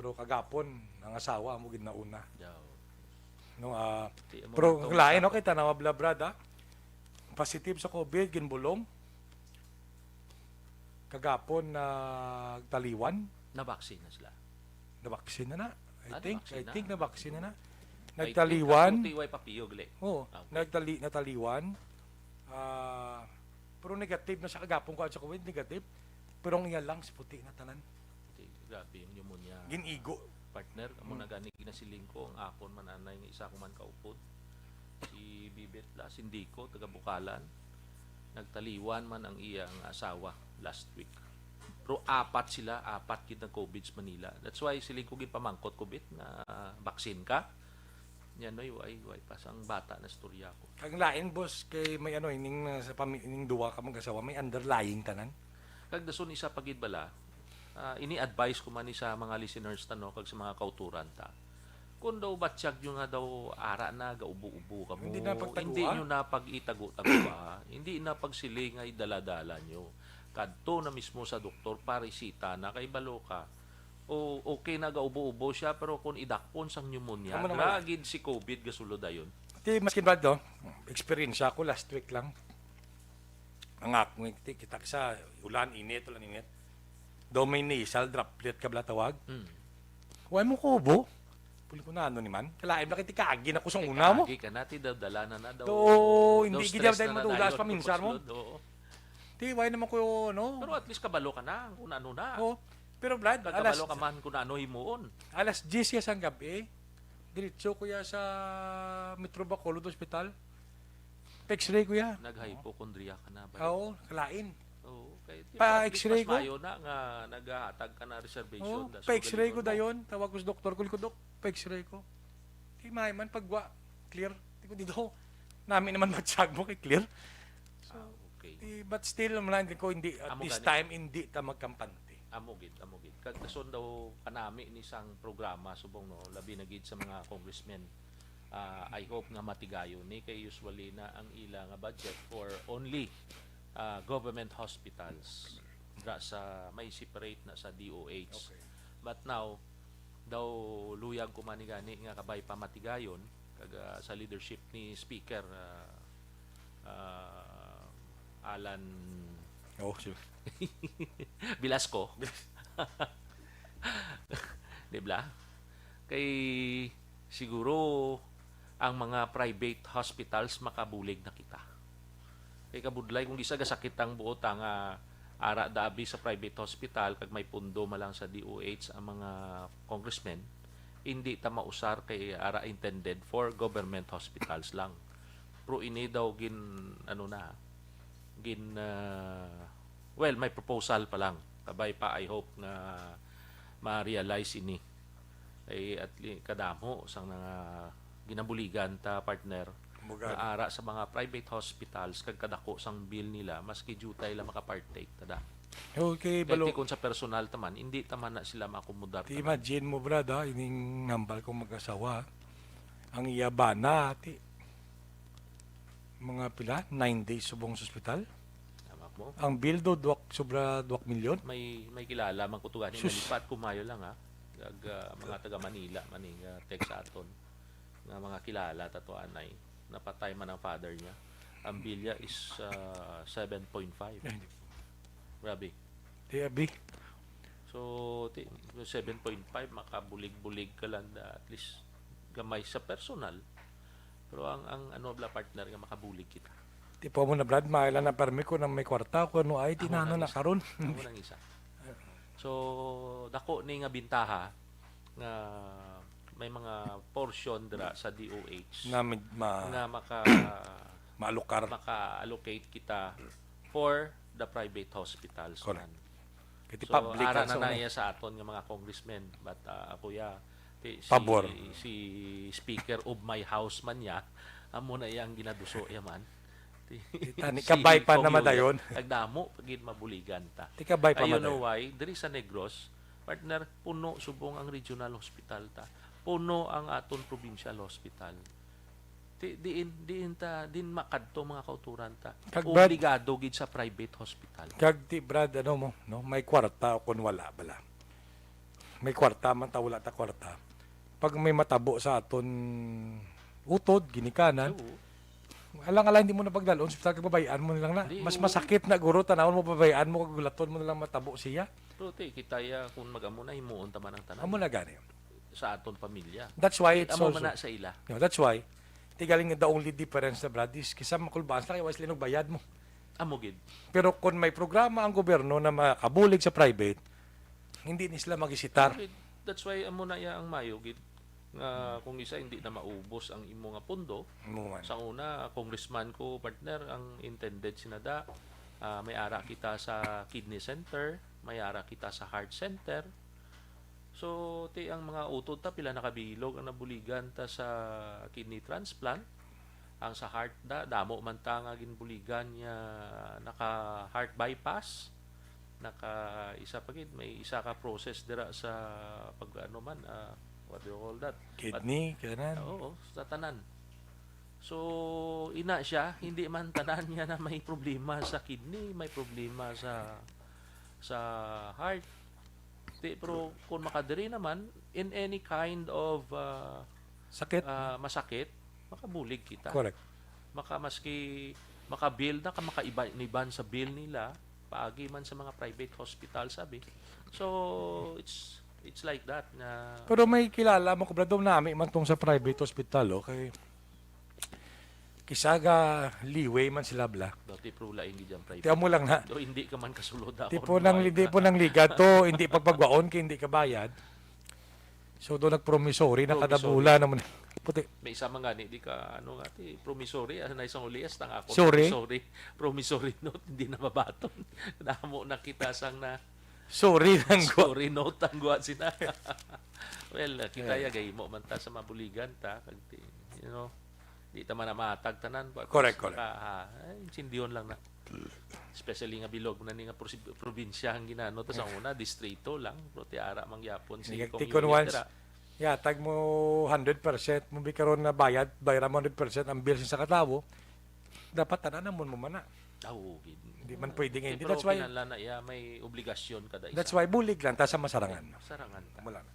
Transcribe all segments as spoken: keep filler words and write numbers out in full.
Pero kagapon, ang asawa amo gid nauna. Daw. No, ah, Di mo pero matong lain, sa- okay, tanawa bla, Brad, ah. Positive sa COVID, ginbulong. Kagapon, nagtaliwan. Nabaksin na sila. Nabaksin na na. I Ah, think, nabaksin I na. think nabaksin na na. I think Nagtaliwan. Ako, T Y Papio, gali. Oo, Ah, okay. nagtali-, nataliwan. Ah, pero negative na siya kagapon ko sa COVID, negative. Pero ang iya lungs, puti na tanan. Okay, grabe yung pneumonia. Ginigo. Partner, amo Hmm. na gani ginasiling ko, ang akon man anay nga isa ko man kaupod. Si Bibet la, Sindico, taga Bukalan. Nagtaliwan man ang iya nga asawa last week. Pero apat sila, apat gid nag-COVID sa Manila. That's why siling ko gipamangkot ko, Bit, nga vaccine ka. Yan, no, way, way pa sang bata na istorya ko. Kag lain, boss, kay may ano, ining, uh, sa pami-, ining duwa ka mag-asawa, may underlying tanan. Kag dason isa pa gid bala, ah, ini advice ko man ni sa mga listeners ta, no, kag sa mga kauturan ta. Kung daw batyag nyo nga daw ara na, gaubo-ubo ka mo, Hindi na pagtaguan? hindi nyo na pag-itago-taguan, hindi na pagsiling ay dala-dala nyo. Kadto na mismo sa doktor, parisita na kay balo ka. O okay na gaubo-ubo siya, pero kung idakpon sang pneumonia, Amo naman. Gra gid si COVID gasulod dayon. Ti, maskin ba do, experience ako last week lang. Ang akong ti-, kita sa ulan, init, ulan, init. Daw may nasal droplet ka bala tawag. Mm. Way mo kubo? Puli ko na ano ni man. Kalain na kay ti kaagi na ko sa Kay una mo. kaagi ka na, ti daw dala na na daw. Do, Daw hindi stress gid na na madulas dayon, paminsan mo. pagkasulod, oo. Ti, way naman ko, no? Pero at least kabalo ka na kung ano na. Oo. Pero, Brad, Kag alas, kabalo ka man kung ano himuon. alas diyes ya sang gabi, diretso ko ya sa Metro Bacolod Hospital. Pa-X-ray ko ya. Nag-hypochondria ka na ba? Oo, kalain. Oo, kay, di Pa ba, at least X-ray mas ko. mayo na nga naghahatag ka na reservation, Oo, tas pa-X-ray ko magalingon mo. dayon. Tawag ko sa doktor ko, ko, "Dok, pa-X-ray ko." Di may man pagwa, clear. Di ko dito. Nami naman matsag mo kay clear. So, Ah, okay. di, but still, man, ko hindi, at Amo this gani. time, hindi ta magkampante. Amo gid, amo gid. Kag dason daw kanami ni sang programa, subong, no, labi na gid sa mga congressmen. Ah, I hope nga matigayon ni, kay usually na ang ila nga budget for only, ah, government hospitals. Dra sa may separate na sa D O H. Okay. But now, daw luyag ko man ni gani nga kabay pa matigayon, kag, ah, sa leadership ni Speaker, ah, ah, Alan Oh, si Velasco. Di ba? Kay siguro ang mga private hospitals makabulig na kita. Kay kabudlay kung isa gasakit ang buot nga ara dabi sa private hospital kag may pundo man lang sa D O H ang mga congressmen, hindi ta mausar kay ara intended for government hospitals lang. Pero ini daw gin, ano na, gin, ah, well, may proposal pa lang. Kabay pa, I hope nga ma-realize ini. Ay, at li-, kadamo sang nga ginabuligan ta, partner, Bugan. nga ara sa mga private hospitals kag kadako sang bill nila, maski diutay lang makapartake ta da. Okay, Kay balo. ti kung sa personal ta man, hindi ta man na sila maakomodar Ti ta man. imagine mo, Brad, ha, ining hambal kong mag-asawa. Ang iya bana, ti, mga pila? Nine days subong sa ospital. Tama mo. Ang bill do, duwak, sobra duwak milyon. May, may kilala man ko to gani, Sus. nalipat ko mayo lang, ha. Kag, ah, mga taga Manila man ni nga text sa aton. Nga mga kilala ta to, anay. Napatay man ang father niya. Ang bill niya is, ah, seven point five. Ay, hindi. Grabe. Ti, abi. So, ti-, seven point five, makabulig-bulig ka lang na at least gamay sa personal. Pero ang, ang ano bala, partner, nga makabulig kita. Ti pa mo na, Brad, maila na permi ko na may kwarta, kung ano ay Amo tinano nang na isa. karon. Amo nang isa. So, dako ni nga bintaha nga may mga portion dira sa D O H Nga med-, ma- nga maka-, maalokar. maka-allocate kita for the private hospitals Correct. man. Kay ti So, public ara health na sa na una. iya sa aton nga mga congressmen. But, ah, ako ya, ti, si, Pabor. si Speaker of my house man niya, amo na iyang ginaduso iya man. Ti, Ti tani, si kabay pa Cong naman Yoyo, dayon. Nagdamo pa gid mabuligan ta. Ti kabay pa And you man know dayon. why? Diri sa Negros, partner, puno subong ang regional hospital ta. Puno ang aton provincial hospital. Ti, diin, diin ta, din makadto mga kauturan ta. Kag Brad, Obligado gid sa private hospital. Kag ti, Brad, ano mo, no? May kwarta o kun wala bala. May kwarta man ta, wala ta kwarta. Pag may matabo sa aton utod, ginikanan, Oo. alang-alang, hindi mo na pagdalon sa ospital, kag babayaan mo na lang na. Hindi, Mas oo. masakit na, guro, tanawon mo, babayaan mo, kag gulaton mo na lang matabo siya. Pero ti, kita ya, kung mag-amo na, himuon ta man ang tanan. Amo na gani. Sa aton pamilya. That's why it's Amo also man na sa ila. No, that's why, ti galing, the only difference na, Brad, is kisa makulbaan sila, kay wala sila bayad mo. Amo gid. Pero kung may programa ang gobyerno na makabulig sa private, hindi ni sila magisitar. Okay, that's why amo na iya ang mayo gid nga kung isa hindi na maubos ang imo nga pondo. Amo man. Sa una, congressman ko, partner, ang intended sinada, ah, may ara kita sa kidney center, may ara kita sa heart center. So, ti ang mga utod ta, pila na ka bilog ang nabuligan ta sa kidney transplant. Ang sa heart da, damo man ta nga ginbuligan nga naka heart bypass, naka isa pa gid, may isa ka process dira sa pag ano man, ah, what do you call that? But Kidney, kanan. Oo, sa tanan. So, ina siya, hindi man tanan nga na may problema sa kidney, may problema sa sa heart. Ti, pero kung makadiri naman, in any kind of, ah, Sakit. ah, masakit, makabulig kita. Correct. Maka, maski maka-bill na ka, makaiba-iban sa bill nila, paagi man sa mga private hospital, sabi. So, it's it's like that na Pero may kilala mo, Brad, nami man tong sa private hospital, oh, kay kisa ga liway man sila, bla. Dati, pero lain gid ang private. Ti amo lang na. Do, hindi ka man kasulod ako. Tipo nang, hindi po nang ligad to, hindi pagpagwaon kay hindi ka bayad. So, do nagpromissory na kada Promissory. bulan naman. Puti. May isa man gani, di ka, ano nga, ti, promissory, ah, na isang ulias, tang ako, Sorry. promissory, promissory note, hindi na mabaton. Damo na kita sang na, Sorry, nang gwa. Sorry note, ang gwa sina. Well, uh, kita Yeah. ya, gahimo man ta sa mabuligan ta, kag ti, you know, di ta man na mahatag tanan, but Correct, correct. naka-, ah, ay, sindihon lang na. Especially nga bilog na ni nga prosi-, probinsya ang ginano, tas ang una, distrito lang, pero ti ara man gyapon si Sige, Kong tikon Yuyet once. dira. Yatag mo hundred percent, mo bi karon na bayad, bayra mo hundred percent ang bills sa katawo, dapat tanan mo man na. Ah, oo, gid. Hindi man pwede nga Ti, hindi. pero That's why, kinahanglan na iya, may obligasyon kada isa. that's why bulig lang ta sa masarangan. Sarangan ta. Wala na.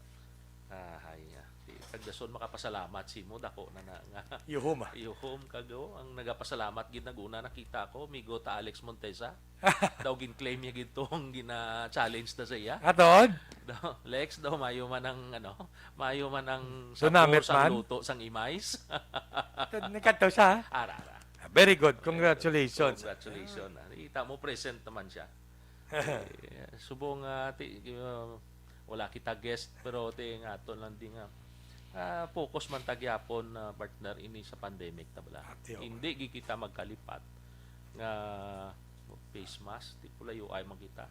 Ah, hay, ah. Ti, kag dason makapasalamat si mo, dako na na nga. Yuhom, ah. Yuhom, kag, oh, ang nagapasalamat gid nag-una nakita ko, migo ta Alex Montesa. Daw gin-claim niya gid to ang gina-challenge na sa iya. Aton? Daw, Lex, daw mayo man ang, ano, mayo man ang Dunamit sabor sang man? luto sang imais. Tad-, nagkadto siya, ha? Ara, ara. Ah, very good. Congratulations. Congratulations. Ah, nakita mo, present naman siya. Eh, subong, ah, ti-, ah, wala kita guest, pero ti nga aton lang di nga, ah, focus man ta gyapon, ah, partner, ini sa pandemic ta bala. Ati, oh. Hindi gid kita magkalipat nga face mask, ti pulayo ay man kita.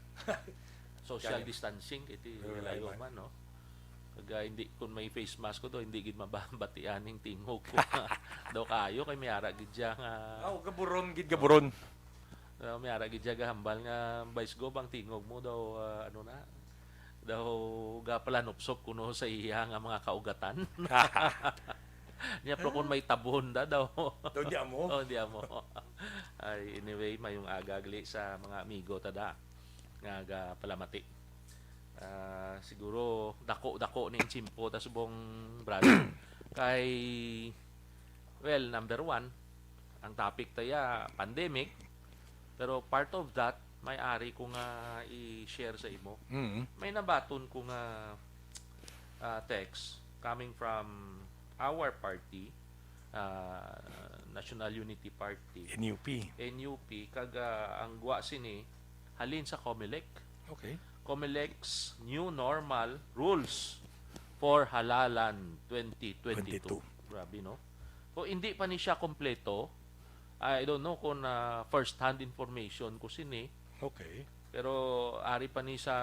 Social Kaya. distancing, kay ti Pero layo layo man. man, no? Kag, ah, hindi, kung may face mask ko to, hindi gid mababatian ning tingog ko. Daw kayo, kay may ara gid siya nga Oh, gaburon gid, gaburon. Ah, may ara gid siya gahambal nga, "Vice Gov, ang tingog mo daw, ah, ano na, daw gapalanupsop kuno sa iya nga mga kaugatan." Niya, pero kung may tabon da daw. Daw di amo. Oh, di amo. Ay, anyway, mayong aga gali sa mga amigo ta da nga gapalamati. Ah, siguro dako-dako ni ang tiyempo ta subong, brad. Kay, well, number one, ang topic ta ya, pandemic. Pero part of that, may ari ko nga i-share sa imo. Mm. May nabaton ko nga, ah, text coming from our party, ah, National Unity Party. N U P. N U P, kag, ah, ang gwa sini, halin sa Comelec. Okay. Comelec's new normal rules for halalan twenty twenty-two. Twenty-two. Grabe, no? So, hindi pa ni siya kompleto. I don't know kung, ah, first-hand information ko sini. Okay. Pero ari pa ni sa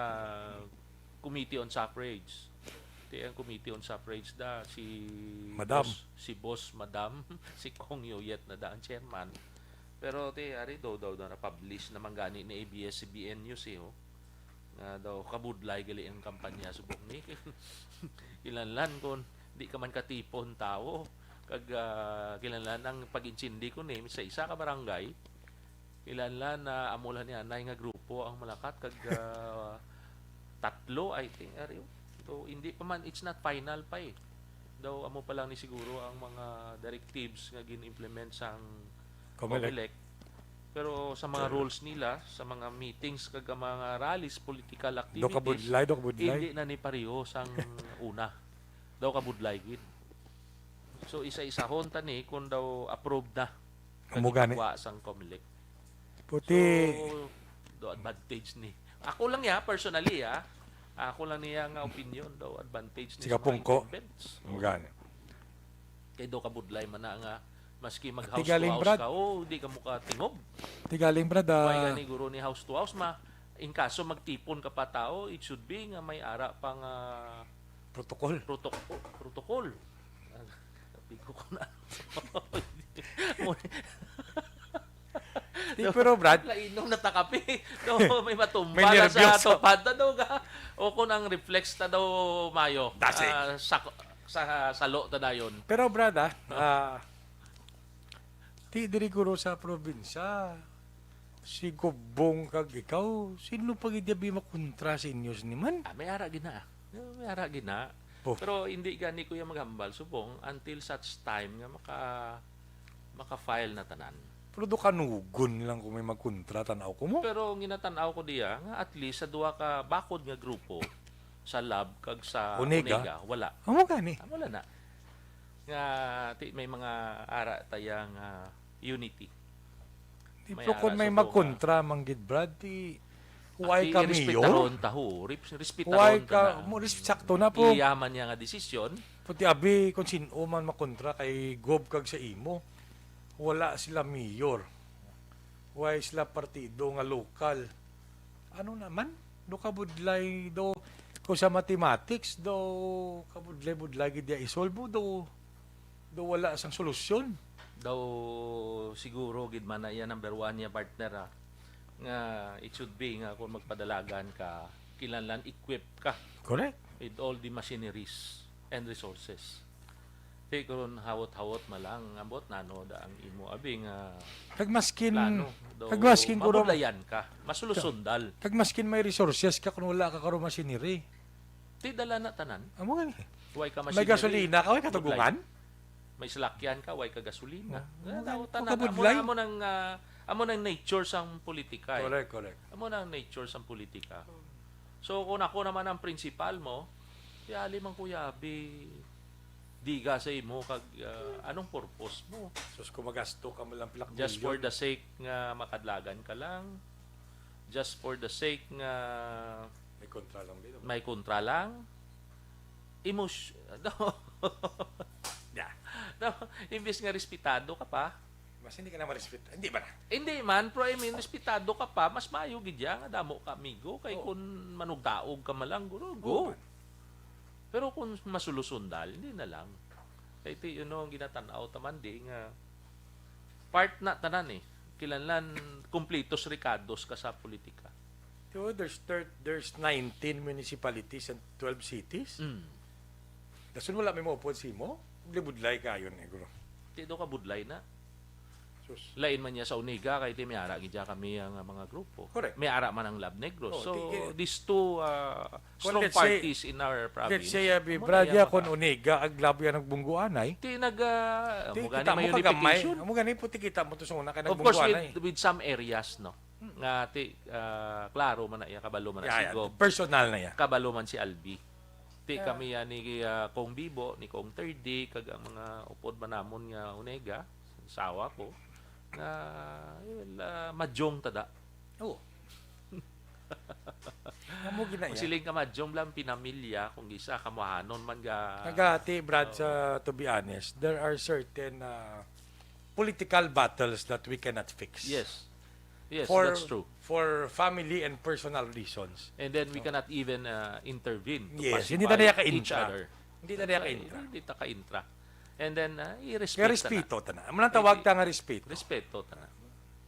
Committee on Suffrage. Ti ang Committee on Suffrage da, si Madam. Boss, si Boss Madam, si Kong Yoyet na da ang chairman. Pero ti, ari daw, daw, daw na-publish naman gani ni A B S C B N News, eh, oh. Nga daw kabudlay gali ang kampanya subong ni. Kinahanglan kung di ka man katipon tawo, kag, ah, kinahanglan ang pag-intindi ko ni sa isa ka barangay, kinahanglan na amo lang ni anay nga grupo ang malakat, kag, ah, tatlo, I think, ari, oh. So, hindi pa man, it's not final pa eh. Daw amo pa lang ni siguro ang mga directives nga gin-implement sang Comelec. Comelec. Pero sa mga rules nila, sa mga meetings kag ang mga rallies, political Do activities, kabudlay, do kabudlay. hindi na ni pareho sang una. Daw kabudlay gid. So isa-isahon ta ni kung daw approved na. Amo gani. Pagwa sang Comelec. Puti, So, do advantage ni. Ako lang ya, personally ya. Ako lang niya nga opinion daw advantage ni Siga sa mga pungko. Incumbents. Amo gani. Kay do kabudlay man na nga maski mag Ati house galing, to house Brad. ka, oh, di ka mukatingob. Ti galing, Brad, ah, Why gani guro ni house to house ma in kaso magtipon ka pa tao, it should be nga may ara pa nga protocol. protocol, protocol. Ah, bigo ko na. Di, pero, Brad, Lainom na ta kape. No, may matumba May na nervyos. Sa tupad na daw ka. O kung ang reflex na daw mayo. Dasig. Ah, sa, sa salo ta dayon. Pero, Brad, ah, ah, ti diri guro sa probinsya, si Gubong kag ikaw, sino pa gid abi makontra sa inyo ni man? Ah, may ara gina. May ara gina. Oh. Pero hindi gani ko yung maghambal subong until such time nga maka maka-file na tanan. Pero do kanugon lang kung may magkontra, tan-aw ko mo. Pero ginatan-aw ko diya nga at least sa duha ka bakod nga grupo sa Lab kag sa Onega. Onega, wala. Amo gani. Ah, wala na. Nga ti, may mga ara taya nga unity. Di, May pero kung ara may sa magkontra man gid, Brad, di why Ati, ka mayor? Respetaron ta ho. Res- Respetaron Why ta ka na. mo, sakto na po. Iyaman niya nga desisyon. Puti abi kung sino man makontra kay Gob kag sa imo. Wala sila mayor. Why sila partido nga lokal? Ano naman? Do kabudlay do kung sa mathematics do kabudlay-budlay gid iya isolbo do do wala sang solusyon. Daw siguro gid man na iya number one niya partner ha, nga it should be nga kung magpadalagan ka, kinahanglan equipped ka Correct. with all the machineries and resources. Di karon hawot-hawot malang ambot nano da ang imo abi nga Kag maskin plano. Daw kag maskin guro mabudlayan ka, masulusundal. Kag maskin may resources ka kung wala ka karon machinery. Di dala na tanan. Amo gani. Way ka May machinery, gasolina ka, way ka budlay. tugungan. May salakyan ka, way ka gasolina. Oh, Daw oh, tanan, amo kabudlay. na, amo nang ah, amo nang nature sang politika eh. Correct, correct. Amo nang nature sang politika. So kung ako naman ang principal mo, yali man kuya abi, diga sa imo kag ah, anong purpose mo? Sus, kung magasto ka mo lang pilak Just for milyon. The sake nga makadlagan ka lang. Just for the sake nga May kontra lang dito. May kontra lang. Imo sh- no. Yeah. No, imbis nga respetado ka pa. Mas hindi ka na ma-respect. Hindi ba na? Hindi man, pero I mean, respetado ka pa, mas maayo gid ya nga damo ka amigo kay Oo. Kung manugdaog ka man lang guro, Oo, go. man. Pero kung masulusundal, hindi na lang. Kay ti, you know, ang ginatan-aw taman di nga part na tanan eh. Kinahanglan kumplitos rekados ka sa politika. Di ba, there's thir- there's nineteen municipalities and twelve cities. Mm. Dason wala may maupod sa imo. Budlay-budlay kayo, negro. Ti do ka budlay na. Sus. Lain man niya sa Onega kay ti may ara gid ya kami ang mga grupo. Correct. May ara man ang Lab Negros. Oh, So ti- these two uh, Kung strong let's say- parties in our province. Let's say, abi, Amo Brad, na ya iya kung maka- Onega, aglabi ang nagbungguanay. Ti naga Ti amo gani kita may mo kagam-, unification. Amo gani po ti kita mo to sa una kay Of course nagbungguanay. with, with some areas no. Nga ti ah, klaro man na iya, kabalo man na Yeah, si yeah. Gob. Personal na iya. Kabalo man si Albi. Ti Yeah. kami yan ni ah, Kong Bibo, ni Kong Third D, kag ang mga upod man namon nga Onega, sawa ko, nga well, ah, madyong tada. Oo. Amo gina Kung iya. siling ka madyong lang pinamilya, kung isa kamuhanon man ga Nagati, Brad, Oo. sa, to be honest, there are certain uh, political battles that we cannot fix. Yes. Yes, for, that's true. For family and personal reasons. And then we cannot even uh, intervene to Yes, pacify hindi na niya each ka-intra. Other. Hindi na niya ka-intra. Hindi ta ka-intra. And then uh, i-respect Kaya ta na. respeto ta na. Amo nang tawag ta nga respeto. Respeto ta na.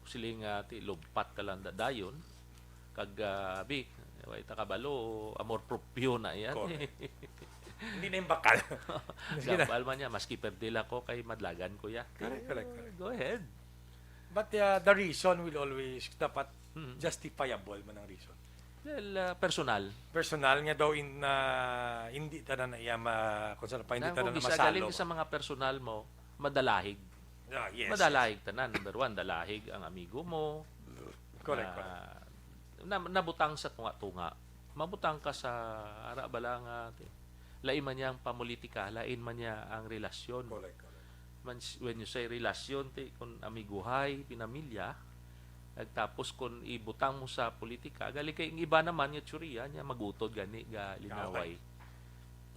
Siling nga ti lumpat ka lang da- dayon. Kag uh, bi, way ta kabalo, amor proprio na yan. Correct. Hindi na yung bakal. Sige na. Gambal man niya, maski perdil ako kay madlagan ko ya. Correct, correct, correct. Go ahead. But uh, the reason will always dapat Mhm. justifiable man ang reason. Well, ah, personal. Personal nga daw in, ah, hindi tanan na iya ma-, kung saan pa, hindi Nang tanan kung na isa galing masalog. Sa mga personal mo, madalahig. Ah, yes, yes. Madalahig tanan. Number one, dalahig ang amigo mo. Correct, na, correct. Na, nabutang sa tunga-tunga. Mabutang ka sa ara bala nga, ti-, lain man yang pamulitika, lain man niya ang relasyon. Correct, correct. Man, when you say relasyon, ti, kung amiguhay, pinamilya, nagtapos kung ibutang mo sa politika, gali kay ang iba naman nga tsuriya niya magutod gani ga linaway.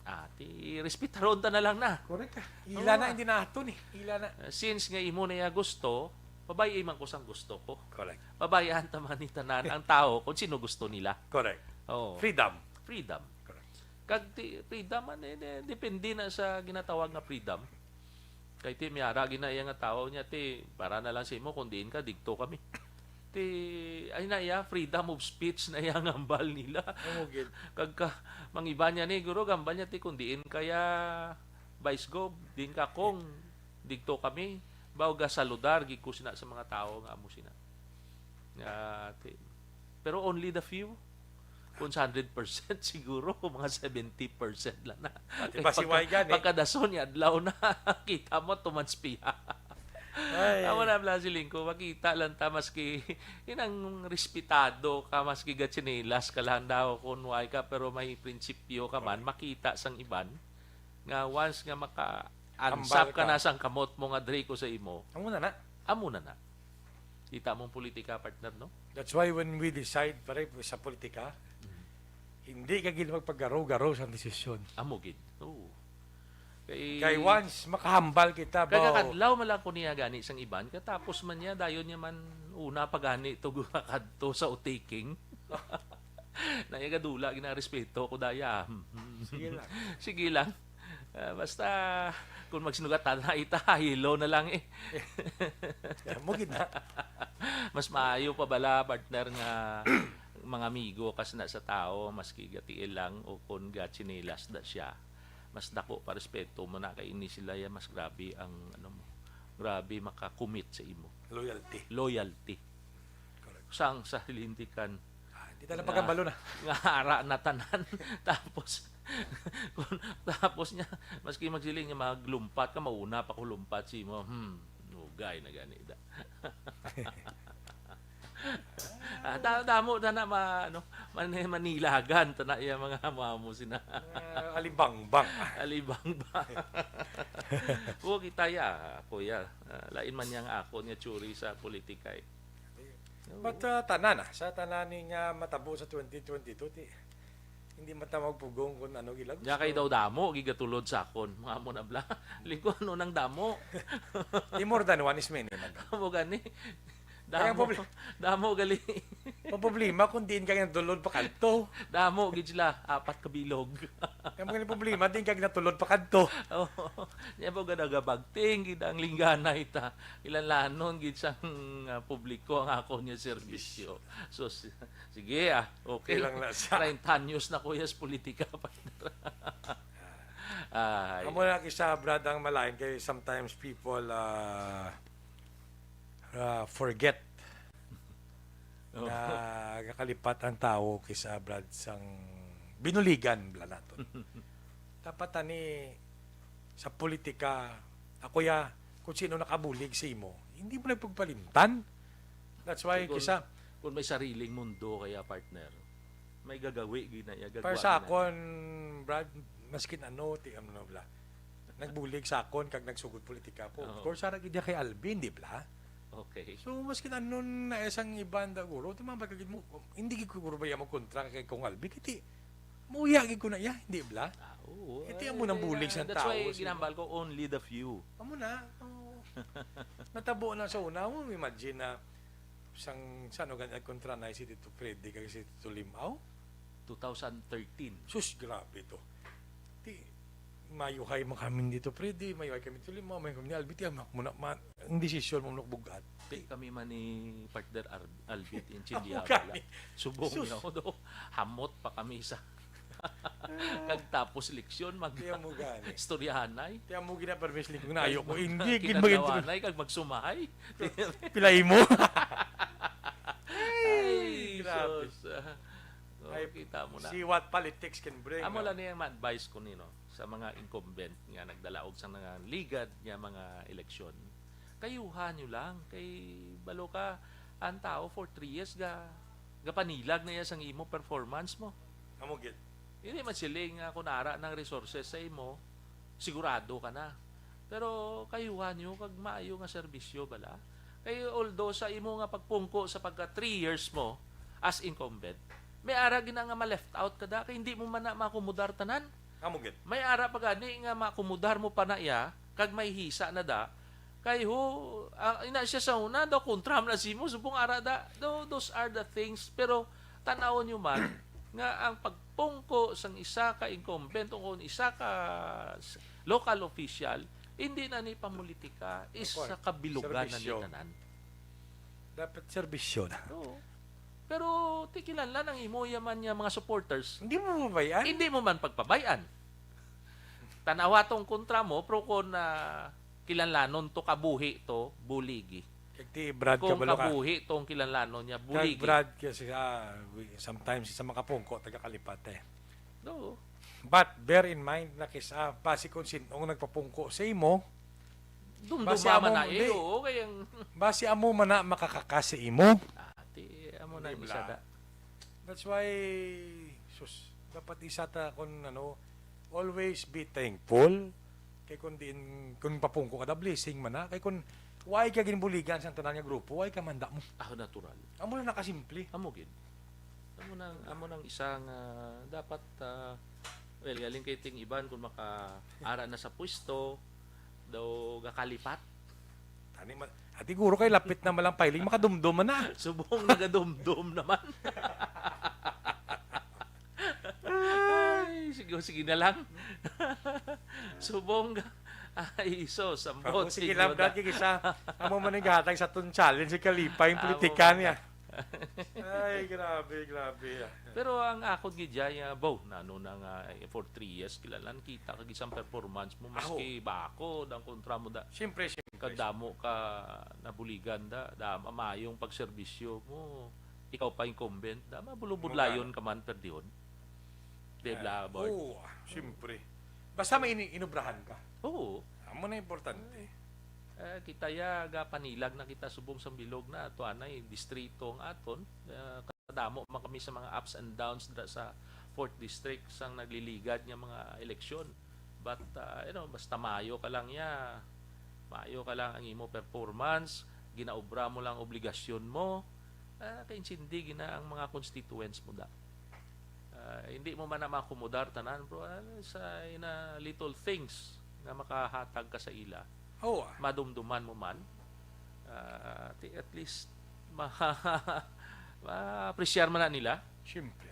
Ah, ti, respetaron ta na lang na. Correct ka. Ila Oo. Na, hindi na ato ni. Ila na. Uh, since nga imo na iya gusto, pabay-i man ko sang gusto ko. Correct. Pabayaan ta man ni tanan ang tao kung sino gusto nila. Correct. Oo. Freedom. Freedom. Correct. Kag ti, freedom man, eh, de-, depende na sa ginatawag nga freedom. Kay ti, may ara gina iya nga tawo niya, ti, para na lang sa imo, kung diin ka, digto kami. Ti, ay na iya, freedom of speech na iya nga hambal nila. Amo gid. Kag ka, mangiba niya ni, guro, gambal niya, ti, kung diin kaya, Vice Gov, diin ka, kung digto kami, baw ga saludar, gid ko sina sa mga tawo nga amo sina. Nga, ti, pero only the few. Kung sa hundred percent, siguro, mga seventy percent lang na. Ati Kay ba si pagka-, Waigan, eh? Pagkadason niya, adlaw na. Kita mo, tumanspi. Ay. Amo na, Blas, siling ko, makita lang ta, maski, inang respetado ka, maski gatsinelas ka lang daw, kung way ka, pero may prinsipyo ka man, Correct. Makita sang iban, nga once nga maka-ansap Hambal ka ka. Na sang kamot mo nga diri ko sa imo, Amo na na. Amo na na. Kita mong politika, partner, no? That's why when we decide, pare, sa politika, Mm. hindi ka gid magpagaro-garo sa desisyon. Amo gid. Oo. Kay Kay once makahambal kita, kay baw. Kakadlaw man lang ko niya gani sang iban, katapos man niya, dayon niya man una pa gani to kadto sa utiking. Na iya gadula, ginarespeto ko daya. Sige lang. Sige lang. Ah, basta, kung magsinugatan na ita, hilo na lang eh. Amo gid na. Mas maayo pa bala, partner, nga mga amigo kas na sa tao, maski gatiil lang o kung gatsinelas da siya, mas dako pa respeto mo na kay ini sila ya, mas grabe ang, ano mo, grabe maka-commit sa imo. Loyalty. Loyalty. Correct. Sang sa hilintikan, Ah, di ta na nga, pagambalo na. Nga ara na tanan. Tapos, tapos niya, maski magsiling niya, maglumpat ka, mauna pa ko lumpat si mo. Hmm, ugay na gani da. Ah, da-, damo na na ma-, ano, man-, manilagan ta na iya mga amo-amo sina. Ah, alibangbang. Alibangbang. Oo, kita ya, kuya. Ah, lain man yang akon nga tsuri sa politika eh. Oo. But, ah, tanan na, sa tanan ni nga matabo sa twenty twenty-two, ti, hindi man ta magpugong kung ano gila gusto. Nya kay daw damo, gigatulod sa akon. Mga amo na bla. Lingkod, ano nang damo? Di, more than one is many man. Amo gani. Kaya ang Damo, proble-, damo gali. Ang problema kung diin ka ginatulod pa kadto. Damo gid sila, apat ka bilog. Ang mga problema, diin ka ginatulod pa kadto. Oo. Nya po, gada gabagting gid ang lingganay ta. Ilanlanon gid sang, ah, publiko ang ako niya serbisyo. So, si-, sige, ah, okay. Okay lang na sa treinta anyos na, kuya, sa politika, partner. Ay. Amo na kisa, Brad, ang malain kay sometimes people, ah, ah, forget Oo. nga gakalipat ang tawo kisa, Brad, sang binuligan, bala naton. Dapat ani sa politika, ako ya, kung sino nakabulig sa imo, hindi mo na pagpalimtan. That's why Kung, kisa kung may sariling mundo kaya, partner, may gagawi gina ya, gagwa Para sa gina ya. Akon, Brad, maskin ano, ti, ano na bala. Nagbulig sa akon kag nagsugod politika ko. Of Oo. Course, ara gid ya kay Alvin, di bala? Okay. So, maskin ano na isang iban da guro, tumambal ka gid mo, hindi gid ko guro ba ya mo kontra kay Kong Alvin, kiti, muya gid ko na ya, hindi bala? Ah, oo. Iti amo nang bulig sa That's tao, why sino? Ginambal ko, only the few. Amo na, oo. Natabo na sa una, mo imagine na sang, sa ano, gani, kontra na si Tito Freddy kag si Tito Limaw? Two thousand thirteen. Sus, grabe to. Ti, mayuhay man kami dito, Freddy, mayuhay kami dito, Limaw, mayuhay kami ni Albi, ti, amak mo na, ma-, ang desisyon mo nagbugat. Ti, kami man ni partner Ar-, Albit Intindihan, Amo gani. Wala. Subong Sus. Na ako do. Hamot pa kami sa kag tapos leksyon, mag Kaya mo gani. Istoryahanay. Kaya mo gina permis lingkod na ayaw ko. Kag Hindi, gid mag- kinadlawanay, kag magsumahay. Pilay mo. Ay, Ay, grabe. Sus. So, ay, kita mo na. See what politics can bring, amo no? Lang ni ang ma-advise ko nino sa mga incumbent nga nagdalaog sa mga ligad nga mga eleksyon. Kayuhan nyo lang kay balo ka ang tao for three years ga gapanilag na iya sang imo performance mo. Amo gid. Hindi man siling nga kung ara ng resources sa imo, sigurado ka na. Pero kayuhan nyo kag maayo nga serbisyo bala. Kay although sa imo nga pagpungko sa pagka three years mo as incumbent, may ara gina nga ma-left out ka da kay hindi mo man na makumudar tanan. Amo gid. May ara pa gani nga makumudar mo pa na iya kag may hisa na da. Kay ho, ah, ina siya sa una daw kontra man na simo subong ara da. Tho- Those are the things. Pero tan-awon nyo man nga ang pagpungko sang isa ka incumbent o kung isa ka s- local official, hindi na ni pamulitika, is sa kabilugan na ni tanan. Dapat serbisyo na. Oo. Pero ti kinahanglan ang imo yaman nga mga supporters. Hindi mo mabayan? Hindi mo man pagpabayan. Tanawa tong kontra mo, pero kung ah, kilanlanon to kabuhi to, buligi. Kag ti Brad, kung kabalo ka, kabuhi tong kilanlanon niya, kag buligi. Brad kasi ah, we- sometimes sa makapungko taga Kalipat eh. No. But bear in mind na kisa basi kung sin-ong nagpapungko sa imo, dumduma man na eh, oo, kay ang basi amo man na makakakas sa imo. Ah, ti amo na isa da. That's why, sus, dapat isa ta kun ano, always be thankful. Kay kun diin, kun papungko ka da, blessing man na. Kay kun why ka ginbuligan sa tanan nga grupo, why ka manda mo? Ah, natural. Amo na nakasimple. Amo gid. Amo nang amo nang isa nga dapat ah, well, galing kay ting iban kung maka ara na sa pwesto daw gakalipat. Tani man, ah, siguro kay lapit na malang filing, makadumdom man na. Subong nagadumdom naman. Ay, sige, sige na lang. Subong ay iso sa Ako, sige lang, Brad, kay isa. Amo man ang gahatag sa atong challenge si Kalipa, yung politika niya. Ay, grabe, grabe. Pero ang akon gid diay nga, bo, nano na nga eh, for three years kilalan kita kag isang performance mo maski bako dang kontra mo da. Siyempre, siyempre. Kadamo ka nabuligan da, da mamayong pagserbisyo mo. Ikaw pa incumbent da, mabulubudlayon ka man perdihon. Di ba, boy? Oo, siyempre. Basta may ini- inubrahan ka. Oo. Amo na importante. Eh, kita ya gapanilag na kita subong sang bilog na ato anay distrito ang aton. Eh, kadamo man kami sa mga ups and downs dra sa fourth district sang nagliligad nga mga eleksyon. But uh, you know, basta maayo ka lang ya, maayo ka lang ang imo performance, ginaobra mo lang obligasyon mo, uh, kaintindi gina ang mga constituents mo da. Ah, hindi mo man na makomodar tanan, bro. Ah, sa ina little things nga makahatag ka sa ila, oh, ah, madumduman mo man. Ah, ti- at least ma ma-appreciate man na nila. Siyempre.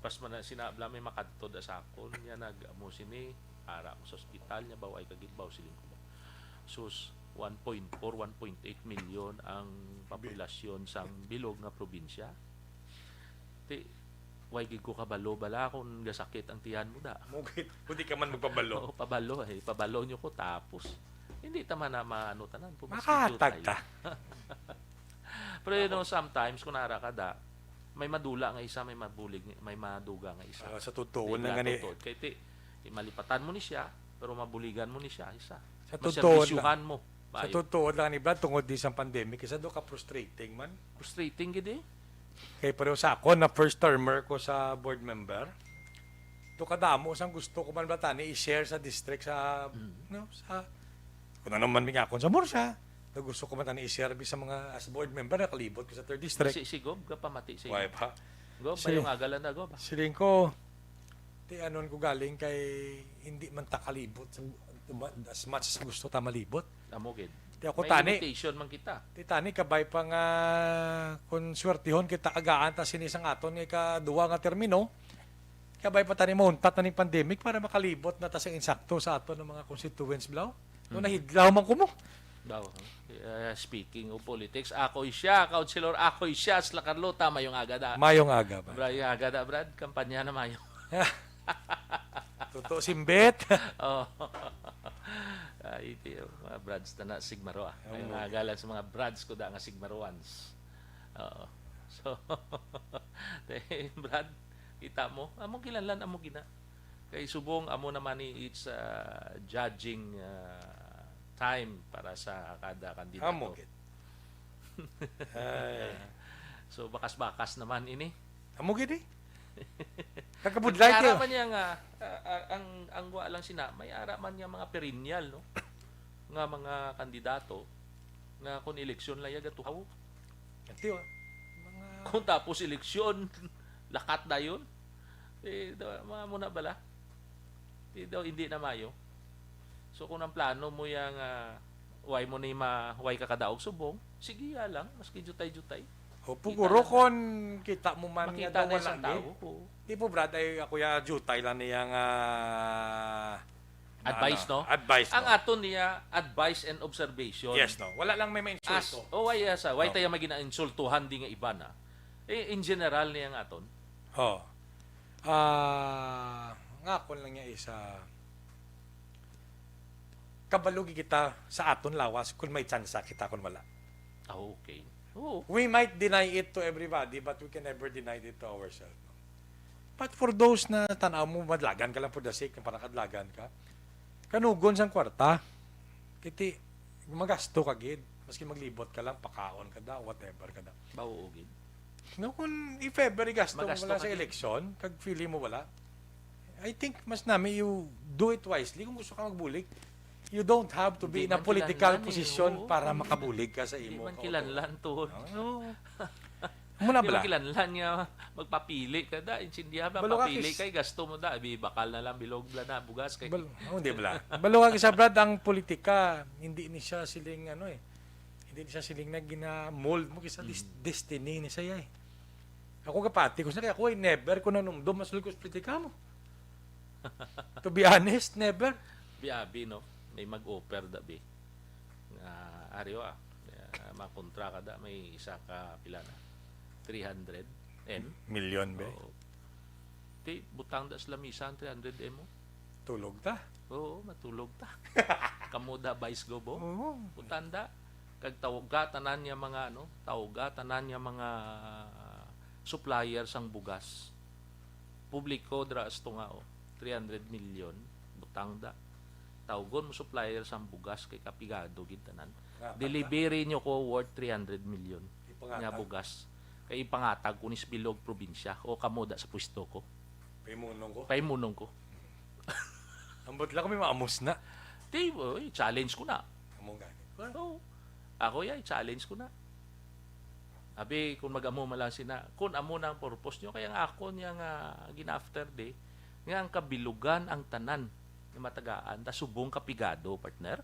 Pas man na sinabla may makadto da sa akon, niya nag-amo sini, ara ko sa ospital niya, baw ay kagid baw siling ko ba. Sus, one point four, one point eight million ang populasyon sang bilog nga probinsya. Ti, way gid ko kabalo bala kung gasakit ang tiyan mo da. Mugit, kung di ka man magpabalo. Oo, pabalo eh. Pabalo nyo ko tapos. Hindi ta man na maano tanan. Makahatag ta. Pero you know, sometimes kung nara ka da, may madula nga isa, may mabulig, may maduga nga isa. Ah, sa totoo na nga ni. Kay ti, malipatan mo ni siya, pero mabuligan mo ni siya isa. Sa totoo na. Maserbisyuhan mo. Sa totoo lang ni Brad, tungod di sa pandemic, isa do ka frustrating man. Frustrating gid eh. Kay pareho sa ako na first termer ko sa board member, to kadamo sang gusto ko man ba tani i-share sa district sa, mm, no, sa kung ano man mi akon sa Murcia, na gusto ko man tani i-share bi sa mga as board member nakalibot ko sa third district. Si, si Gob, kapamati si Why pa? Gob, si, mayong agalan na, Gob. Siling ko, ti anon ko galing kay hindi man ta kalibot sa, as much as gusto ta malibot. Amo gid. Ti ako may tani, limitation man kita. Ti tani kabay pa nga kung swertihon kita agaan ta sini sang aton nga ikaduha nga termino. Kabay pa tani mauntat na ning pandemic para makalibot na ta sa insakto sa aton nga mga constituents, blaw. No, hmm, nahidlaw man ko mo. Daw, uh, speaking of politics, ako siya, Councilor, ako siya, sila Carlota, mayong aga da. Mayong aga, Brad. Mayong aga da, Brad. Kampanya na mayo. Totoo, simbit. Oh. Ay, iti, mga Brads na na, Sigmaro, ah. Mayong aga lang sa mga Brads ko da nga Sigmaroans. Oo. So, te, Brad, kita mo, amo kinahanglan, amo gina. Kay subong, amo naman ni it's, ah, judging, ah, time para sa kada kandidato. Amo gid. Ay. So, bakas-bakas naman ini. Amo gid eh. Kakabudlay Ara kayo. Man niya nga, ah, ah, ang, ang wa lang sina, may ara man niya mga perennial, no? Nga mga kandidato nga kung eleksyon lang iya gatuhaw. Ati, oh. Mga Kung tapos eleksyon, lakat dayon. Eh, da, mga muna bala. Di daw, hindi na mayo. So, kung ang plano mo yang, ah, why mo ni ma, why ka kadaog subong, sige ya lang, maski jutay-jutay. Opo, Kita guro, lang. Kon kita mo man nga Makita daw na wala isang ni. Tao, oo. Di po, Brad, ay ako ya, jutay lang niya nga, Advice, ano, no? Advice, Ang no? aton niya, advice and observation. Yes, no? Wala lang may As, mainsulto. Oh, why, yes, ah, why No. tayo maging insultuhan di nga iba na? Eh, in general niya nga aton. Oh. Ah, nga ako lang niya isa. Kabalugi kita sa aton lawas kung may tsansa kita kung wala. Ah, okay. Oo. We might deny it to everybody, but we can never deny it to ourselves. But for those na tanaw mo, madlagan ka lang for the sake, para kadlagan ka, kanugon sang kwarta. Kiti, magasto ka gid. Maski maglibot ka lang, pakaon ka da, whatever ka da. Ba, oo gid. No, kung if ever igasto mo Magasto lang ka sa gid. eleksyon, kag feeling mo wala, I think mas nami you do it wisely kung gusto ka magbulig. You don't have to be Hindi in a man political kinahanglan eh, position oo. para makabulig ka sa Hindi imo man kautuan. kinahanglan to. Oo. Muna Di ba bala? Kinahanglan nga magpapili ka da? Intindihan ba? Balo ka, Papili kis- kay gasto mo da. Abi, bakal na lang bilog bala na bugas kay Bal-, oh, di bala? Balo ka, kisa, Brad, ang politika, hindi ni siya siling, ano eh, hindi ni siya siling na gina-mold mo, kisa dis-, Mm. destiny ni siya eh. Ako kapati ko siya, kaya ako ay never ko nanumdum mas lugos politika mo. To be honest, never. Bi-, abi, no? May mag-offer da, bi. Nga, ari, ah, ah, makontra ka da, may isa ka pila na? Three hundred M? Milyon, be? Oo. Ti, butang da sa lamisa ang three hundred M mo? Tulog ta? Oo, matulog ta. Kamo da, Vice Gov, oh. Oo. Butang da. Kag tawga tanan niya mga, ano, tawga tanan niya mga supplier sang bugas. Publiko dira sa tunga, oh. Three hundred million, butang da. Tawgon mo supplier sang bugas kay kapigado gid tanan. Nga, Delivery nyo ko worth three hundred million Ipangatag. nga bugas. Kay ipangatag ko ni sa bilog probinsya o kamo da sa pwesto ko. Paimunong ko. Paimunong ko. Ambot lang kami maamos na. Di, oy, challenge ko na. Amo gani. Oo. Ako ya, i-challenge ko na. Abi, kung mag-amo man lang sina, kung amo na ang purpose nyo, kaya nga ako niya nga gina-after day, nga ang kabilugan ang tanan nga matagaan, ta subong kapigado, partner.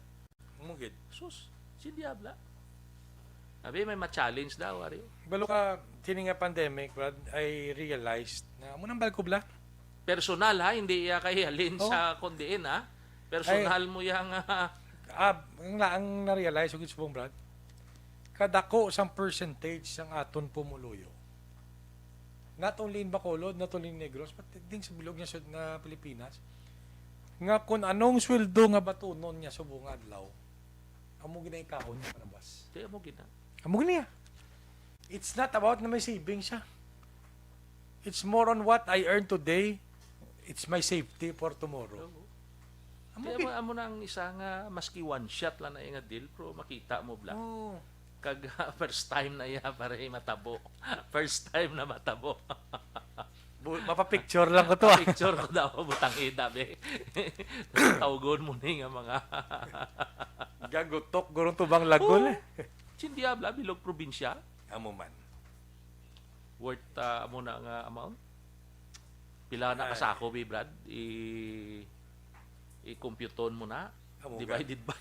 Amo gid. Sus, si Diabla. Abi, may ma-challenge daw, ari. Balo ka, sini nga pandemic, Brad, I realized na amo nang balko bla. Personal, ha, hindi iya kay halin Oo. sa kundiin, ha. Personal Ay. mo yang, ah, Ah, ang, ang na-realize ko, Gid Subong, Brad, kadako sang percentage sang aton pumuluyo. Not only in Bacolod, not only in Negros, but din sa bilog nga sud nga Pilipinas, nga kung anong sweldo nga batunon niya subong nga adlaw, amo ginaikaon niya palabas. Di, amo gina. Amo gina. It's not about na may savings siya. It's more on what I earn today, it's my safety for tomorrow. Oo. Amo Kaya gid. mo, amo na ang isa nga, maski one shot lang na iya nga deal, pero makita mo, bla. Oo. Kag, first time na iya, pare, matabo. First time na matabo. Bu-, mapapicture lang ko to, ah. Picture ko daw, butang ida, be. Tawgon mo ni nga mga Gagutok, gurong tubang lagol, Oo. eh. Sin Diabla, bilog probinsya. Amo man. Worth, ah, amo na nga amount? Pila na Ay. kasako, bi, Brad? I-, i-computon mo na. Amo Divided by.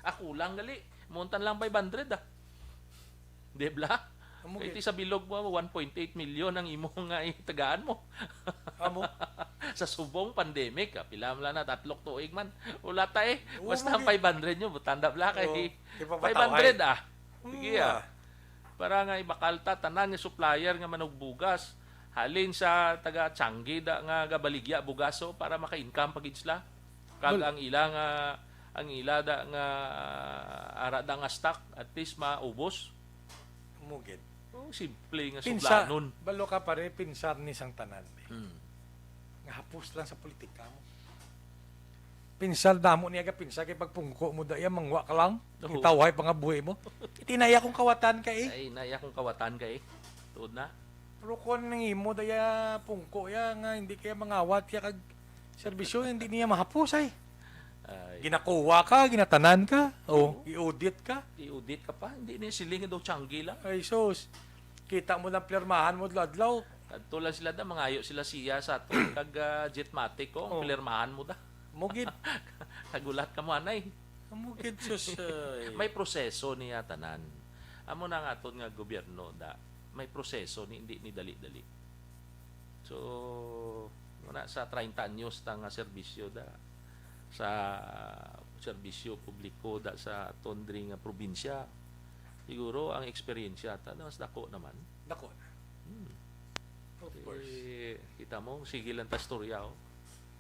Ah, kulang gali. Montan lang five hundred, ah. Di bla? Amo Kay gid. ti sa bilog mo, one point eight million ang imo nga itagaan mo. Amo. Sa subong pandemic, ah, pila man lang na, tatlok tuig man. Wala ta eh. Oo, Basta ang amo gid. five hundred nyo, butanda bla kay Oo. Ipapataw, five hundred, ay. ah. Sige, Mm, ah. ah. Para nga ibakal ta, tanan nga supplier nga manugbugas. Halin sa taga Changi da nga gabaligya bugaso para maka-income pa gid sila. Kag Bal- ang ila nga, ang ila da nga, ara da nga stock, at least maubos. Mugid. Oh, simple nga Pinsa, sudlanon. Balo ka pare, pinsar ni sang tanan. Eh. Hmm. Nga hapos lang sa politika mo. Pinsar damo niya ga pinsar kay pagpungko mo da iya mangwa ka lang. Oo. Itawhay pa nga buhi mo. Itinaya kong kawatan ka eh. Ay, naya kong kawatan ka eh. Tuod na. Pero kung nang imo da iya pungko ya nga hindi kaya mangawat ya kag serbisyo hindi niya mahapos ay. Ay. Ginakuha ka, ginatanan ka, o i-audit ka. I-audit ka pa, hindi ni siling daw tiyanggi lang. Ay sus, kita mo lang pirmahan mo adlaw-adlaw. Kadto lang sila da, mangayo sila siya sa ato kag uh, Jetmatic ko, oh. Pirmahan mo da. Mugid. Kagulat ka mo anay. Mugid sus. Ay. May proseso niya tanan. Amo na nga aton nga gobyerno da. May proseso ni hindi ni dali-dali. So, muna sa treinta anyos ta nga serbisyo da sa serbisyo publiko da sa aton diri nga probinsya. Siguro ang eksperyensya ta mas dako naman. Dako na. Hmm. Of course. Eh, kita mo, sige lang ta storya oh.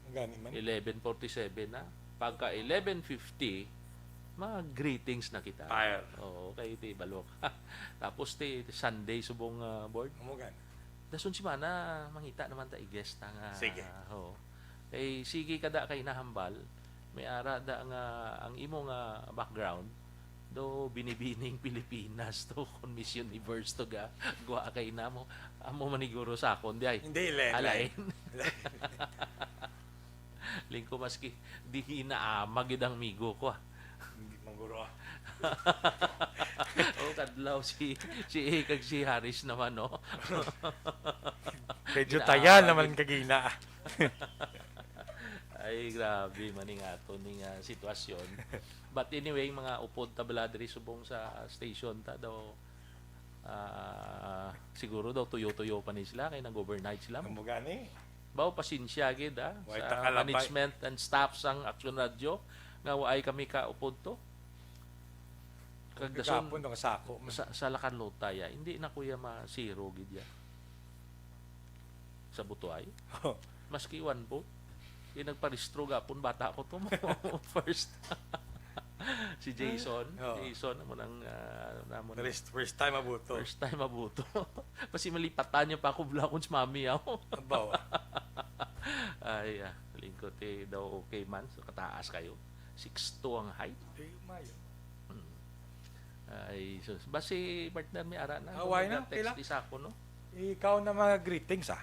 Gani man. Eleven forty-seven na. Pagka eleven fifty, mag-greetings na kita. Fire. Oo, kay ti balok. Tapos ti Sunday subong uh, board. Amo gani. Dason si mana mangita naman ta i-guest ta nga. Sige. Oo. Kay sige kada kay nahambal, may ara da nga ang imo nga background do binibining Pilipinas to kon Miss Universe to ga gwa kay namo amo maniguro sa akon di ay. Hindi le. Alain. Lingko maski di inaama gid ang migo ko ah. Mangguro ah. O kadlaw si si A kag si Harris naman no. Medyo taya naman kagina. Ay grabe man ning ato ning uh, sitwasyon. But anyway, mga upod ta bala diri subong sa station ta daw uh, siguro daw tuyo-tuyo pa ni sila kay nag-overnight sila. Amo gani. Baw pasensya gid ah, sa management and staff sang Action Radio nga waay kami ka upod to. Kag dason sa, sa Lakanlotay, ah, hindi na kuya masiro gid ya. Sa Butuay. Maski one vote. Yung nagparistro gapon, bata ko to. First. Si Jason. Oh. Jason, amo nang uh, namo first, first time abuto. First time abuto. Kasi malipatan niya pa ako, bulakon si mami ako. Abaw. Ay, ah, lingkot eh, daw okay man. So, kataas kayo. six two ang height. Ay, mayo. Hmm. Ay, sus. Basi, partner, may ara na. Away na, text okay lang. Di sa ako, no? Ikaw na mga greetings, ah.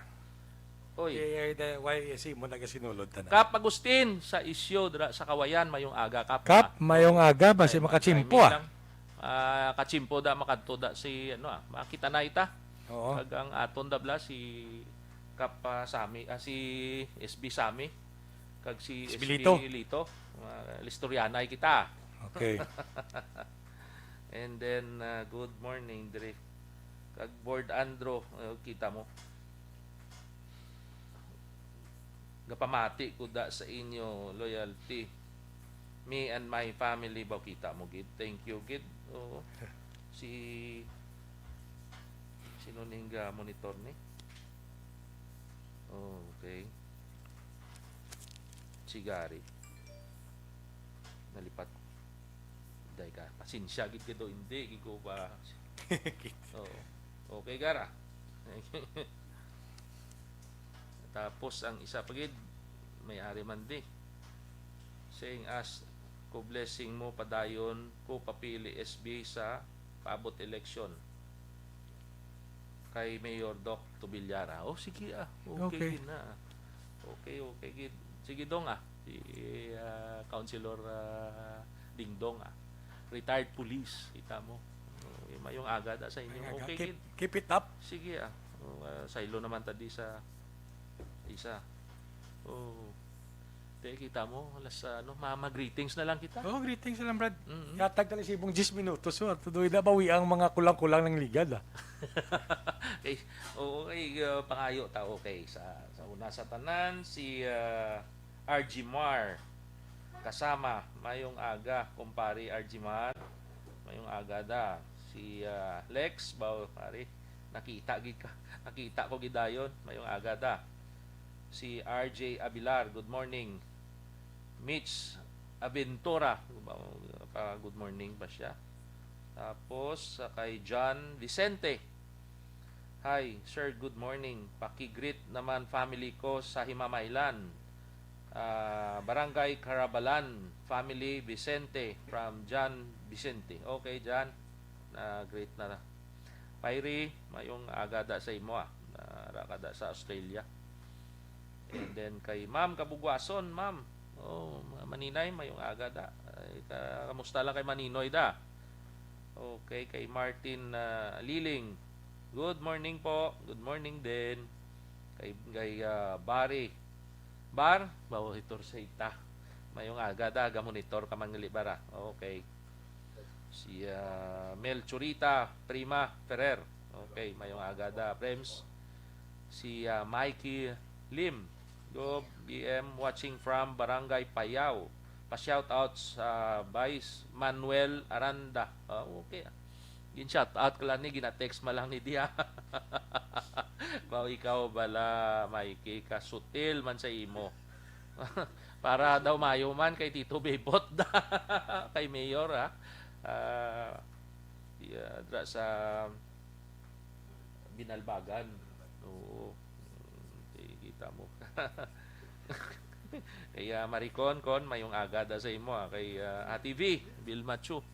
Oy. Eh, eh, why is mo nagasinulod tanan? Kap Agustin sa Isyo dira sa Kawayan, mayong aga Kap. Kap, mayong aga ba si makachimpo ah. Ah, kachimpo da makadto da si ano ah, makita na ita. Oo. Kag ang aton dabla si Kap uh, Sami, ah, si S B Sami kag si S B Lito. Lito. Uh, listoryanay kita. Okay. And then uh, good morning diri kag Board Andro, uh, kita mo. Gapamati ko da sa inyo loyalty. Me and my family ba kita mo gid. Thank you gid. Oo. Si sino ning ga monitor ni? Okay. Si Gary. Nalipat. Day ka. Pasensya gid ka daw. Hindi gid ko ba. Oo. Okay, Gara. Tapos ang isa pa gid may ari man di. Saying as ko blessing mo padayon ko papili S B sa paabot election kay Mayor Doc Tubilyara. Oh, sige ah. Okay, okay. Na. Okay, okay gid. Sige dong ah. Si uh, Councilor uh, Dingdong ah. Retired police, kita mo. Oh, mayong aga da sa inyo. Okay, keep, keep it up. Sige ah. Oh, uh, saylo naman ta di sa isa. Oh. Te, kita mo, alas ano, mama greetings na lang kita. Oh, greetings na lang, Brad. Mm-hmm. Yatag tali sibong diyes minutos, so tudoy na bawi ang mga kulang-kulang ng ligad ah. Okay. Oo, okay, uh, pangayo ta okay sa sa una sa tanan si uh, R G Mar kasama, mayong aga, kumpare R G Mar. Mayong aga da. Si uh, Lex, baw, pare, nakita gid ka. Nakita ko gidayon. Mayong aga da. Si R J Abilar, good morning. Mitch Aventura, pa good morning pa siya. Tapos uh, kay John Vicente, Hi, sir, good morning. Paki-greet naman family ko sa Himamaylan. Ah, Barangay Carabalan, family Vicente, from John Vicente. Okay, John. Na-greet na. Pairi, mayong aga da sa imo, ah. Nara ka da sa Australia. And then kay Ma'am Kabugwason, Ma'am. Oh, Ma-, Maninay, mayong aga da. Ay, ka-, kamusta lang kay Maninoy da? Okay, kay Martin, ah, Liling. Good morning po. Good morning din. Kay, kay, ah, Barry. Bar, monitor sa ita. Mayong aga da, ga-monitor ka man ngali, Bara. Okay. Si, ah, Mel Churita, Prima Ferrer. Okay, mayong aga da, Prems. Si, ah, Mikey Lim. Go, B M, watching from Barangay Payao. Pa-shout out sa Vice Manuel Aranda. Ah, okay. Gin-shout out ka lang ni, gina-text man lang ni diya. Mao ikaw bala, Mikey, kasutil man sa imo. Para daw mayo man kay Tito Bebot da. Kay Mayor, ha? Ah, yeah, dra sa Binalbagan. Oo. Mm, kita mo. Kaya Maricon, Con, mayong aga da sa imo, ah. Kay, ah, Ate V, Vilma Chu,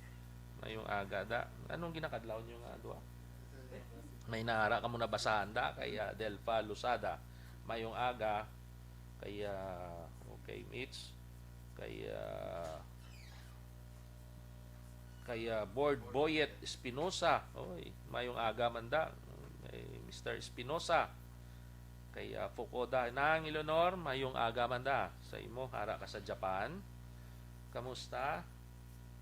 mayong aga da. Anong ginakadlaw niyo nga duha? May nara ka mo nabasahan da kay, ah, Delfa Losada. Mayong aga. Kay, ah, okay, Mitch. Kay, ah, kay, ah, Board Boyet Espinosa. Oy, mayong aga man da. Kay Mister Espinosa. Kay, ah, Fukoda Nang Eleanor, mayong aga man da. Sa imo, ara ka sa Japan. Kamusta?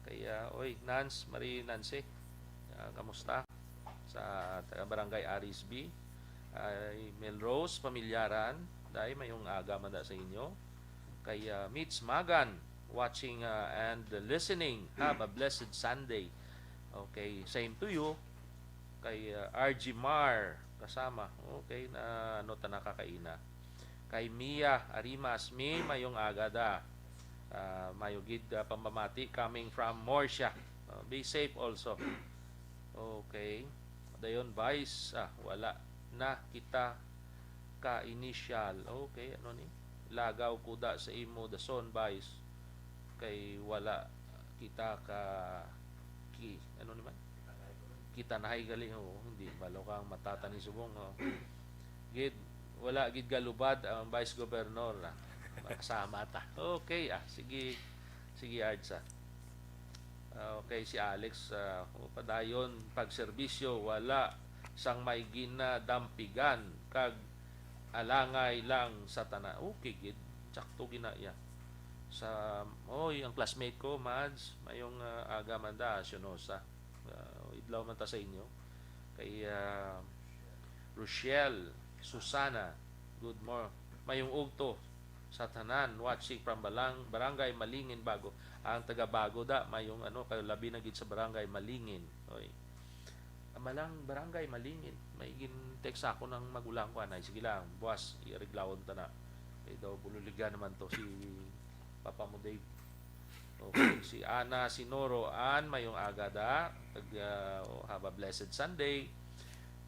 Kay, ah, oy, Nance, Marie Nancy. Ah, kamusta? Sa taga Barangay Arisbi. Ay, Melrose, Pamilyaran. Day, mayong aga man da sa inyo. Kay, ah, Mitch Magan, watching, ah, and listening. Have a blessed Sunday. Okay, same to you. Kay, ah, R G Mar, kasama. Okay, na ano ta nakakaina. Kay Mia Arimas, Mi, mayong aga da. Ah, mayo gid, ah, pamamati coming from Murcia. Ah, be safe also. Okay. Dayon, Vice, ah, wala na kita ka initial. Okay, ano ni? Lagaw ko da sa imo dason, Vice. Kay wala kita ka ki, ano ni man? Kita na hay gali, oh, hindi balo kang matata ni subong, oh. Gid, wala gid galubad ang Vice Governor, ah. Makasama ta. Okay, ah, sige. Sige, Ards, ah. Ah, okay, si Alex, ah, o, padayon, pagserbisyo, wala sang may ginadampigan, kag alangay lang sa tanan. Okay gid, sakto gina iya. Sa, oy, ang classmate ko, Mads, mayong, ah, aga man da, Sionosa. Ah, idlaw man ta sa inyo. Kay, ah, Rochelle, Susana, good mor-, mayong ugto sa tanan, watching from Balang-, Barangay Malingin, Bago. Ang taga Bago da, mayong ano, kay labi na gid sa Barangay Malingin. Oy. Malang Barangay Malingin. May gin-text ako ng magulang ko, anay, sige lang, buwas, iareglawon ta na. Kay daw bululigan naman to si Papa mo, Dave. Okay, si Ana Sinoro, an, mayong aga da. Kag, ah, oh, have a blessed Sunday.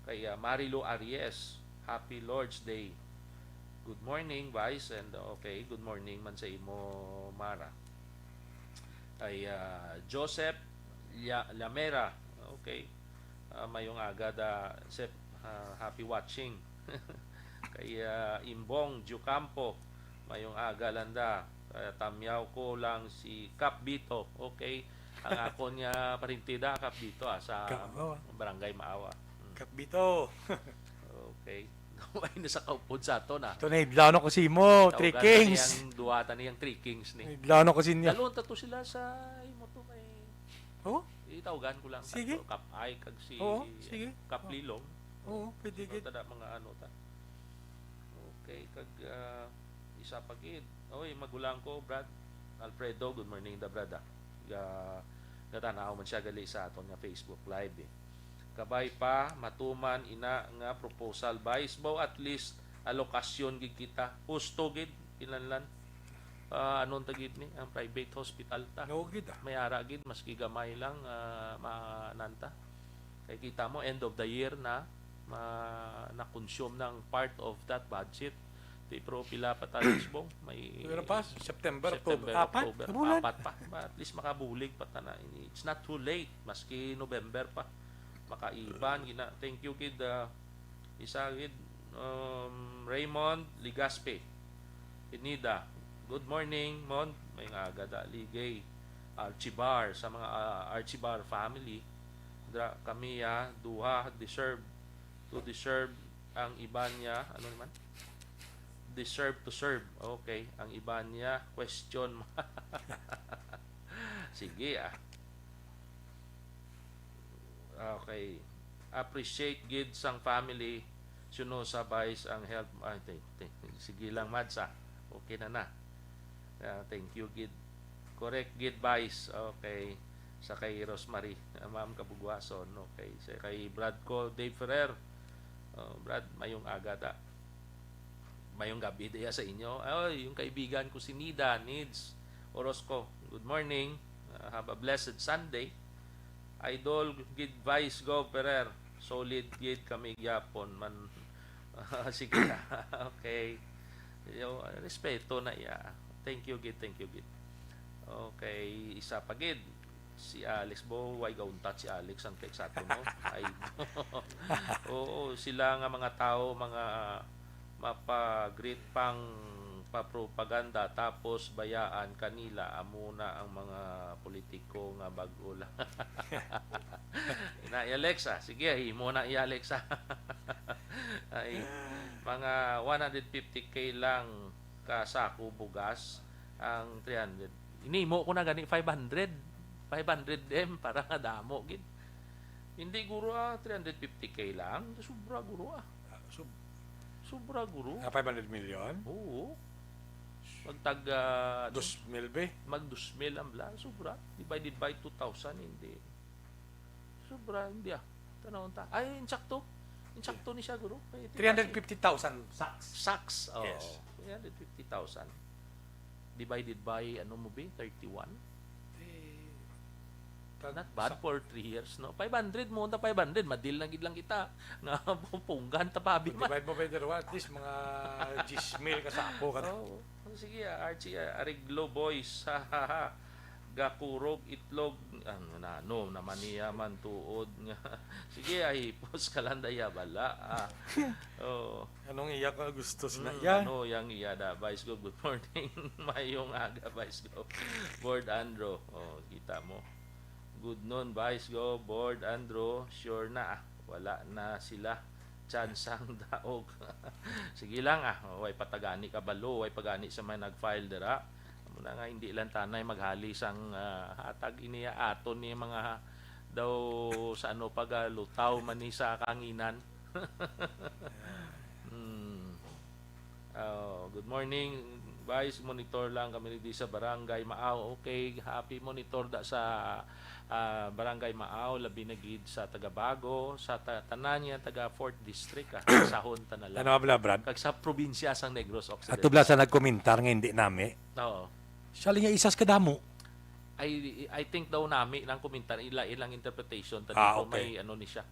Kay, ah, Marilu Aries, happy Lord's Day. Good morning, Vice, and, okay, good morning man sa imo, Mara. Kay, ah, Joseph Lla-, Lamera, okay. Ah, mayong aga da, Sep, ah, happy watching. Kay, ah, Imbong Diocampo, mayong aga lang da. Ah, tamyaw ko lang si Kap Bito, okay. Ang akon nga parinti da, Kap Bito, ah, sa Ka-, oh. Barangay Maawa. Mm. Kap Bito. Okay. Gamay na sa kaupod sa aton, ah. Ito na, idlaw na ko si mo, Three Tawgan na Kings. Niyang duwa ta niyang Three Kings ni. Idlaw na ko si niya. Dalon ta to sila sa imo to kay Oh? Itawgan ko lang Sige. Tatlo, Kap Ay kag si Oo, sige. Kap Oo. Lilong. Oo, pwede Ano gid. ta da, mga ano ta. Okay, kag, ah, isa pa gid. Oy, magulang ko, Brad. Alfredo, good morning da, Brad, ah. Ga-, gatanaw man siya gali sa aton nga Facebook Live, eh. Kabay pa matuman ina nga proposal, Vice, baw at least alokasyon gid kita. Husto gid, kinahanglan. Ah, anon ta gid ni, ang private hospital ta. No gid, ah. May ara gid, maski gamay lang, ah, maananta. Kay kita mo, end of the year na, ma-, na-consume ng part of that budget. Di, pero pila pa ta, Lisbong? May Pero pa, September, September, October, apat October, ka bulan. Apat pa. Ma-, at least makabulig pa ta na ini. It's not too late. Maski November pa. Makaiban, gina-, thank you, kid, ah, isa, kid, um, Raymond Ligaspe. Pinida. Good morning, Mon. May nga aga da, Ligay. Archibar, sa mga, ah, Archibar family. Dra, kami, ah, duha, deserve to deserve ang iban niya. Ano naman? Deserve to serve. Okay. Ang iban niya, question. Sige, ah. Okay. Appreciate gid sang family. Suno sa Vice ang help. Ay, te-, te-, sige lang, Mads, ah. Okay na na. Ah, thank you gid. Correct gid, Vice. Okay. Sa kay Rosemary, ah, Ma'am Kabugwason. Okay. Sa kay Brad ko, Dave Ferrer. Oh, Brad, mayong aga ta. Mayong gabi diya sa inyo. Ay, yung kaibigan ko si Nida Needs Orozco. Good morning. Ah, have a blessed Sunday. Idol gid, Vice Gov Ferrer. Solid gid kami gyapon man. Sige na. Okay. Yo, respeto na iya. Thank you gid, thank you gid. Okay, isa pa gid. Si Alex, bo, way gauntat si Alex ang text ato, no? Ay, oo, sila nga mga tao, mga mapa-greet pang papropaganda, tapos bayaan kanila, amo na ang mga politiko nga bag-o lang. Ina, i-, Alex, ah. Sige, himo na i-, Alex, ah. Ay, mga one hundred fifty K lang ka sako bugas ang three hundred. Inimo ko na gani five hundred. Five hundred M para nga damo gid. Hindi, guro, ah, three hundred fifty K lang. Sobra, guro, ah. Ah, sub- Sobra, guro. Ah, five hundred million? Oo. Magtag, ah, ano? Dos mil, be? Mag dos mil ang bla. Sobra. Divided by two thousand, hindi. Sobra, hindi, ah. Tanawon ta. Ay, insakto. Insakto ni siya, guro. May three hundred fifty thousand sacks. Sacks, oo. Yes. Three hundred fifty thousand. Divided by, ano mo, be? Thirty-one? Eh, tag-, Not bad sa- for three years, no? Five hundred mo, ta five hundred, madil na gid lang kita. Nga, punggan ta pa, abi man. Divide mo by dalawa, at least mga diyes mil ka sako ka na. Oo. Oh, sige, ah, Archie, ah, Ariglo Boys. Gakurog itlog. Ano na, no, naman niya man tuod nga. Sige, ahipos ka lang daya, bala. Ah, oh. Anong iya ka gusto sa Mm, iya? Ano yang iya da? Vice Gov, good morning. Mayong aga, Vice Gov. Board Andro. Oh, kita mo. Good noon, Vice Gov. Board Andro, sure na, ah. Wala na sila. Chance ang daog. Sige lang, ah. Oh, way patagani kabalo, way pagani sa may nag-file dira. Amo na nga, hindi lang tanay maghali sang, ah, hatag ini aton ni mga daw sa ano, pagalutaw man ni sa kahanginan. Hmm. Oh, good morning, Vice. Monitor lang kami di sa Barangay Maaw. Okay, happy monitor da sa, ah, Barangay Maaw, labi na gid sa taga Bago, sa ta-, tanan niya taga Fourth District, ah. Sahon ta na lang. Ano nga bala, Brad? Kag sa probinsya sang Negros Occidental. Ato bala sa nagkomentar nga hindi nami. Oo. Siya lang yung isas kadamo. I, I think daw nami nang komentar, ila, ilang interpretation, ta Ah, dito okay. May ano ni siya.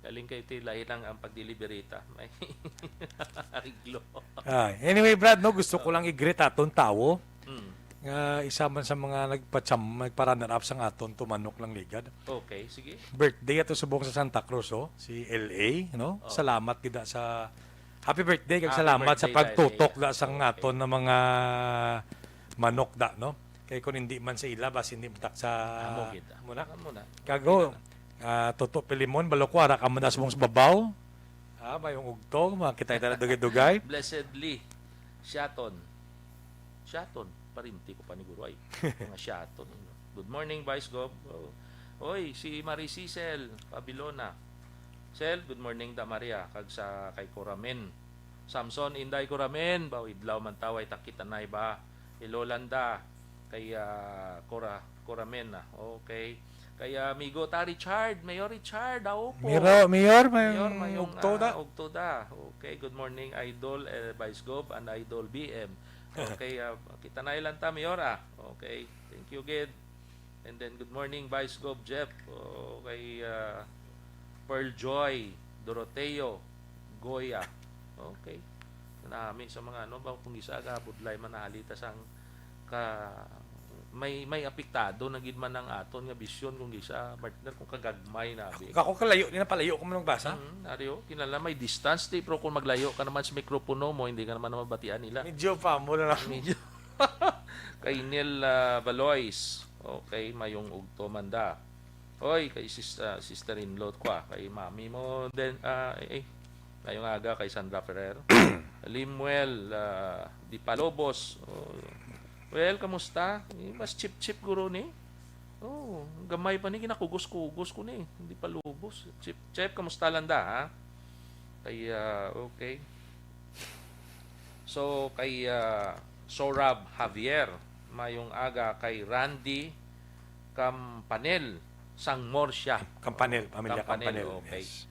Galing kay ti lahi lang ang pagdeliberita. May ariglo. Ah, anyway, Brad, no, gusto ko lang i-greet aton tawo Mm. nga isa man sa mga nagpacham-, nagpa-runner-up sang aton Tumanok Lang Ligad. Okay, sige. Birthday ato subong sa Santa Cruz, oh, si L A, no? Oh. Salamat gid sa happy birthday, kag Happy salamat sa birthday, pagtutok L A. Da sang Okay. Aton na mga manok da, no? Kay kung hindi man sa ila, bas hindi man tak sa Amo gid. Amo na. Amo na. Kago, ah, Toto Pilimon, Balokwara, ka man das mong sa babaw. Ah, mayong ugtong, makita tayo na dugay-dugay. Blessedly. Siaton. Siaton. Parinti ko pa ni Guro ay. Mga Siaton. Good morning, Vice Gov. Oh. Oy, si Marie Cicel Pabilona. Cel, good morning da Maria. Kag sa kay Coramen. Samson, Inday Coramen. Baw, idlaw man taway takit anay ba? Ilolanda. Kay, ah, Cora-, Coramen na. Okay. Kay, ah, amigo ta Richard, Mayor Richard, ah, opo. Miro, Mayor, may Mayor, mayong, ugto ah, da. Ugto da. Okay, good morning, Idol, eh, Vice Gov, and Idol B M. Okay, ah, kita na lang ta, Mayor, ah. Okay, thank you, gid. And then, good morning, Vice Gov Jeff. Okay, ah, Pearl Joy. Doroteo Goya. Okay. Nami sa mga ano ba, kung isa ka budlay man nahalita sang ka, may, may apektado na gid man ang aton nga bisyon kung isa, partner, kung kagagmay na abi. Ako kalayo, di na palayo ko man basa. Mm, ari, oh, kinala may distance, di, pero kung maglayo ka naman sa mikropono mo, hindi ka naman mabatian nila. Medyo pamo na lang. Medyo. Kay Neil, ah, Balois. Okay, mayong ugto man da. Oy, kay sis-, ah, sister-in-law ko, ah, kay mami mo din, ah, eh, eh. Mayong aga kay Sandra Ferrer. Limuel, ah, Di Palobos. Oh. Well, kamusta? Eh, mas chip-chip guro ni. Oh, gamay pa ni, kinakugos-kugos ko ni. Di Palobos. Chip, Chip, kamusta lang da, ha? Kay, ah, okay. So, kay, ah, Sorab Javier, mayong aga kay Randy Campanel, sang Morsia. Campanel, pamilya Campanel, Campanel, okay. Yes.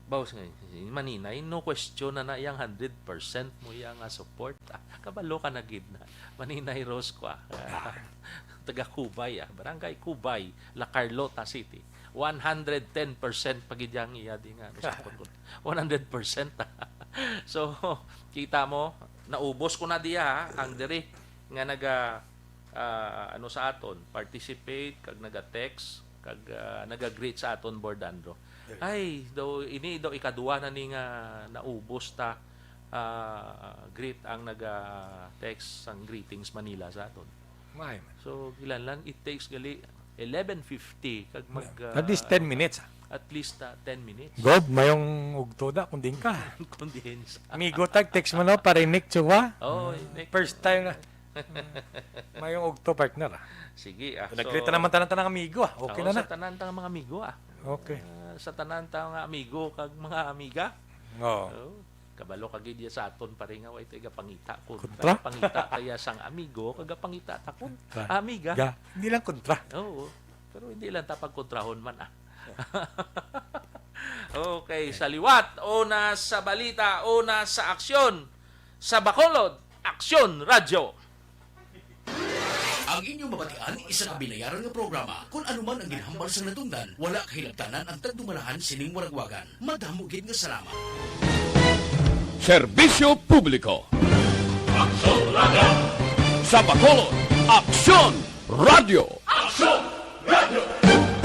Bawas nga, si Maninay, no question na na iyang hundred percent mo iya nga support. Ah, kabalo ka na gid na. Maninay Rosqua, ah, taga Cubay, ah, Barangay Cubay, La Carlota City. One hundred ten percent pa gid yang iya di nga, ano, support ko. One hundred percent. So, kita mo, naubos ko na diya, ha, ang diri nga naga, ah, ano sa aton, participate, kag naga-text, kag, ah, naga-greet sa aton, Board Andro. Ay, daw, ini daw ikaduha na ni nga naubos ta, ah, greet ang naga-text sang Greetings Manila sa aton. May man. So, kinahanglan, it takes gali eleven fifty, kag mag, At least ah, ten minutes, ah. At least, ah, ten minutes. Gob, mayong ugto da, kung din ka. Kung din sa Amigo, tag, text mo na, parinik, tsuwa. Oh, next. First time na. Mm. Mayong ugto, partner, ah. Sige, ah, Nagkita so, naman tanan-tanan amigo, ah. Okay oo, na sa na. Tanan tang mga amigo, ah. Okay. Ah, sa tanan tang mga amigo kag mga amiga. Oo. Oh, kabalo ka gid ya sa aton, pare, nga way tayo gapangita kontra. Kontra? Pangita kaya sang amigo, kag gapangita ta kontra. Kontra. Amiga. Ga, hindi lang kontra. Oo. Pero hindi lang ta pagkontrahon man, ah. Okay, sa liwat, una sa balita, una sa aksyon, sa Bacolod, Aksyon Radyo. Ang inyong mabatian, isa ka binayaran nga programa. Kung ano man ang ginhambal sang natungdan, wala kahilabtanan ang tagdumalahan sining waragwagan. Madamo gid nga salamat. Serbisyo publiko. Aksyon Radyo. Sa Bacolod, Aksyon Radyo. Aksyon!